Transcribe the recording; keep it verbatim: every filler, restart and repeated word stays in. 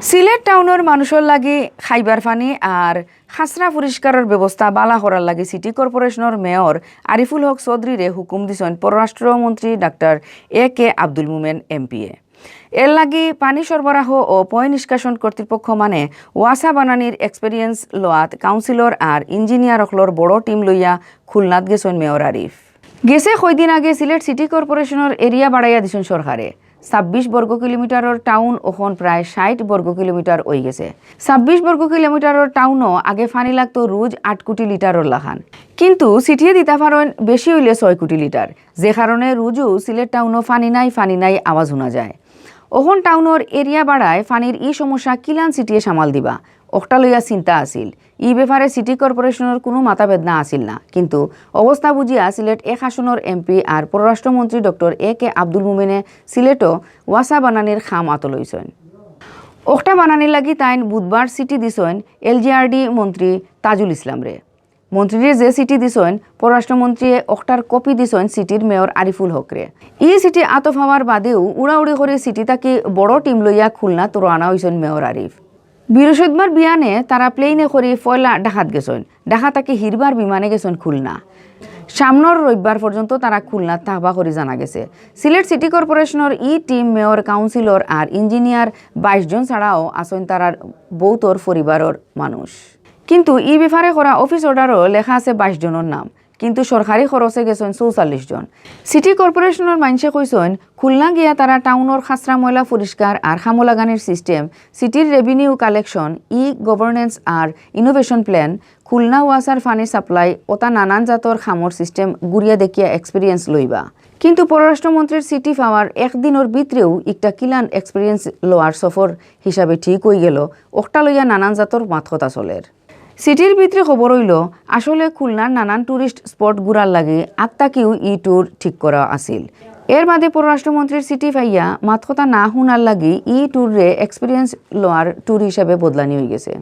সিলেট টাউনর মানুষর লাগি খাইবার পানি আর খাসরা পরিষ্কারর ব্যবস্থা বালা করার লাগি সিটি কর্পোরেশনর মেয়র আরিফুল হক চৌধুরীরে হুকুম দিছইন পররাষ্ট্রমন্ত্রী ডাক্তার এ কে আব্দুল মোমেন এমপিয়ে। এর লাগি পানি সরবরাহ ও পয় নিষ্কাশন কর্তৃপক্ষ মানে ওয়াসা বানানির এক্সপিরিয়েন্স লওয়াত কাউন্সিলর আর ইঞ্জিনিয়ার অকলর বড় টিম লইয়া খুলনাত গেছইন মেয়র আরিফ। গেছে কয়দিন আগে সিলেট সিটি কর্পোরেশনর এরিয়া বাড়াইয়া দিছইন সরকারে। ছাব্বিশ বর্গ কিলোমিটারর টাউন অখন প্রায় ষাইট বর্গ কিলোমিটার অইগেছে। ছাব্বিশ বর্গ কিলোমিটারর টাউনও আগে পানি লাগতো রোজ আট কোটি লিটারর লাখান, কিন্তু সিটিয়ে দিতা পারইন বেশি অইলে ছয় কোটি লিটার, যে কারণে রোজও সিলেট টাউনও পানি নাই, পানি নাই আওয়াজ হুনা যায়। অখন টাউনর এরিয়া বাড়ায় পানির ই সমস্যা কিলান সিটিয়ে সামাল দিবা, অকটা লইয়া চিন্তা আছিল। ই ব্যাপারে সিটি কর্পোরেশনর কুনু মাথা বেদনা আছিল না, কিন্তু অবস্থা বুঝিয়া সিলেট এক আসনর এমপি আর পররাষ্ট্রমন্ত্রী ডক্টর এ কে আব্দুল মোমেনে সিলেটও ওয়াসা বানানির কাম আতো লইছইন। অকটা বানানির লাগি তাইন বুধবার সিটি দিছইন এলজিআরডি মন্ত্রী তাজুল ইসলামরে। মন্ত্রীরে যে সিটি দিছইন, পররাষ্ট্রমন্ত্রীয়ে অকটার কপি দিছইন সিটির মেয়র আরিফুল হকরে। ই সিটি আতো পাওয়ার বাদেও উড়াউড়ি করি সিটি থাকি বড় টিম লইয়া খুলনাত রওয়ানা অইছইন মেয়র আরিফ। বৃহস্পতিবার বিয়ানে তারা প্লেনে করি পয়লা ঢাকাত গেছইন। ঢাকা থাকি হিরবার বিমানে গেছইন খুলনা। সামনর রবিবার পর্যন্ত তারা খুলনাত থাকবা করি জানা গেছে। সিলেট সিটি কর্পোরেশনর ই টিম মেয়র, কাউন্সিলর আর ইঞ্জিনিয়ার বাইশ জন ছাড়াও আছইন তারার বউতর পরিবারর মানুষ। কিন্তু ই ব্যাপারে করা অফিস অর্ডারও লেখা আছে বাইশ জনর নাম, কিন্তু সরকারি খরচে গেছইন চৌচল্লিশ জন। সিটি কর্পোরেশনর মানষে কইছইন, খুলনা গিয়া তারা টাউনর খাসরা ময়লা পরিষ্কার আর কামো লাগানির সিস্টেম, সিটির রেভিনিউ কালেকশন, ই গভর্নেন্স আর ইনোভেশন প্ল্যান, খুলনা ওয়াসার পানি সাপ্লাই, অতা নানান জাতর কামর সিস্টেম ঘুরিয়া দেখিয়া এক্সপিরিয়েন্স লইবা। কিন্তু পররাষ্ট্রমন্ত্রীর সিটি পাওয়ার একদিনর ভিতরেও একটা কিলান এক্সপিরিয়েন্স লওয়ার সফর হিসাবে ঠিক অইগেলো, অকটা লইয়া নানান জাতর মাতকথা চলের। সিটির ভিতরে খবর অইলো, আসলে খুলনার নানান টুরিস্ট স্পট ঘুরার লাগি আগ থাকিউ ই ট্যুর ঠিক করা আছিল। এর বাদে পররাষ্ট্রমন্ত্রীর সিটি পাইয়া মাতকথা না হুনার লাগি ই ট্যুররে এক্সপিরিয়েন্স লওয়ার ট্যুর হিসাবে বদলানি অইগেছে।